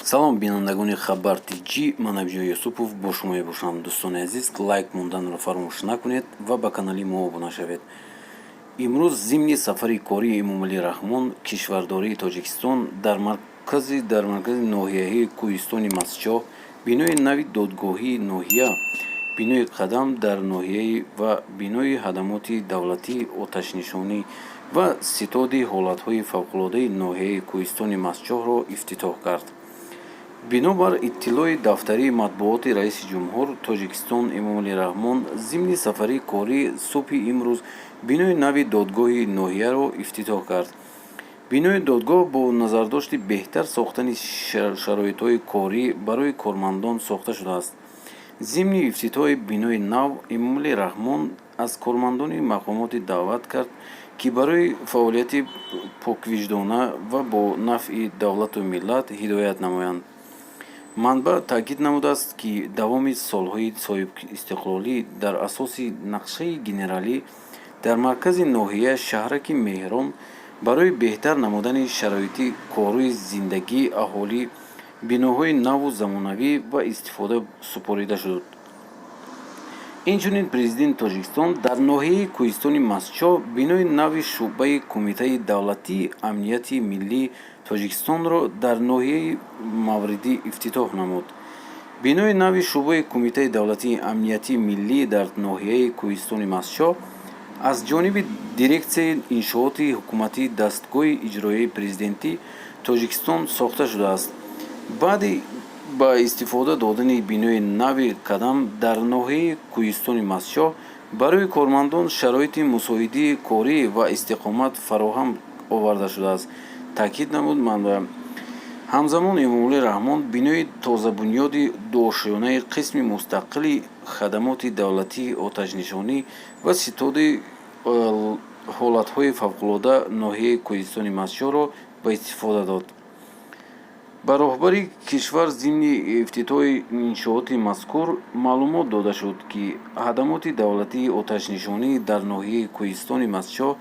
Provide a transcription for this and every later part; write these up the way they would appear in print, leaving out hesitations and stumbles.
Салом, бинандагони Хабар Тҷ, ман Абиҷон Юсупов бо шумо мебошам. Дӯстони азиз, лайк монданро фаромӯш накунед ва ба канали мо обуна шавед. Имрӯз зимни сафари кории Эмомалӣ Раҳмон кишвардории Тоҷикистон дар маркази ноҳияи Кӯҳистони Мастчоҳ бинои нави додгоҳии ноҳия, бинои Қадам дар ноҳияи ва бинои хадамоти давлатии оташнишонӣ ва ситоди ҳолатҳои фавқулодаи ноҳияи Кӯҳистони Мастчоҳро ифтитоҳ кард. Бинобар иттилои дафтари матбуоти раиси ҷумҳур Тоҷикистон, Эмомалӣ Раҳмон зимни сафари корӣ субҳи имрӯз бинои нави додгоҳи ноҳияро ифтитоҳ кард. Бинои додгоҳ бо назардошти беҳтар сохтани шароитҳои корӣ барои кормандон сохта шудааст. Зимни ифтитоҳи бинои нав Эмомалӣ Раҳмон аз кормандони мақомотӣ даъват кард, ки барои фаъолияти поквиҷдона ва бо нафъи давлату миллат ҳидоят намоянд. Манбаъ таъкид намудааст, ки давоми солҳои соҳибистиқлолӣ дар асоси нақшаи генералӣ дар маркази ноҳия, шаҳраки Меҳрон, барои беҳтар намудани шароити кору зиндагии аҳолӣ биноҳои наву замонавӣ ба истифода супорида шуд. Инчунин Президенти Тоҷикистон дар ноҳияи Кӯҳистони Мастчоҳ бинои нави шӯъбаи Кумитаи давлатии амнияти миллии Тоҷикистонро дар ноҳияи мавридӣ ифтитоҳ намуд. Бинои нави шӯъбаи Кумитаи давлатии амнияти миллӣ дар ноҳияи Кӯҳистони Мастчоҳ аз ҷониби дирексияи иншооти ҳукуматии дастгоҳи иҷроияи Президенти Тоҷикистон сохта шудааст. Баъди ба истифода додани бинои нави Қадам дар ноҳияи Кӯҳистони Мастчоҳ барои кормандон шароити мусоиди корӣ ва истиқомат фароҳам оварда шудааст, таъкид намуд манбаъ. Ҳамзамон Эмомалӣ Раҳмон бинои тозабунёди дуошёнаи қисми мустақили хадамоти давлатии оташнишонӣ ва ситоди ҳолатҳои фавқулода ноҳияи Кӯҳистони Мастчоҳро ба истифода дод. Ба роҳбари кишвар зимни ифтитоҳи иншооти мазкур маълумот дода шуд, ки хадамоти давлатии оташнишонӣ дар ноҳияи Кӯҳистони Мастчоҳ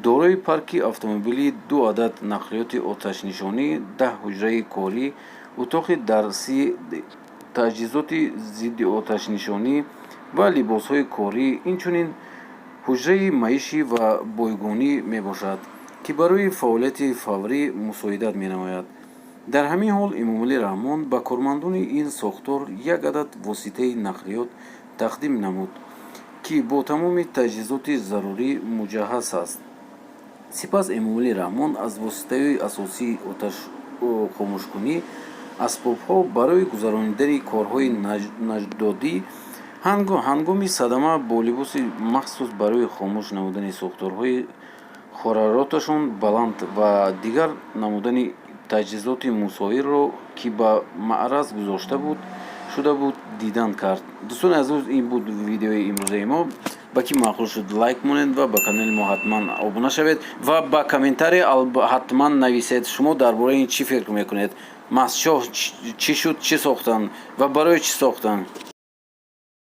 дорои парки автомобилӣ, ду адад нақлиёти оташнишонӣ, 10 ҳуҷраи корӣ, утоқи дарсӣ, таҷҳизоти зиддиоташнишонӣ ва либосҳои корӣ, инчунин ҳуҷраи маишӣ ва бойгонӣ мебошад, ки барои фаъолияти фаврӣ мусоидат менамояд. Дар ҳамин ҳол Эмомалӣ Раҳмон ба кормандони ин сохтор як адад воситаи нақлиёт тақдим намуд, ки бо тамоми таҷҳизоти зарурӣ муҷаҳҳаз аст. Сипас Эмомалӣ Раҳмон аз воситаҳои асосии оташхомӯшкунӣ, асбобҳо барои гузаронидани корҳои наҷотдодӣ ҳангоми садама, бо либоси махсус барои хомӯш намудани сӯхторҳои ҳарораташон баланд ва дигар намудани таҷҳизоти мусоидро, ки ба маъраз гузошта шуда буд, дидан кард. Дӯстони азиз, ин буд видеои имрӯзаи мо. Ба ки маъқул шуд, лайк монед ва ба канали мо ҳатман обуна шавед ва ба комментария ҳатман нависед, шумо дар бораи ин чӣ фикр мекунед. Мастчоҳ чӣ шуд, чӣ сохтанд ва барои чӣ сохтанд?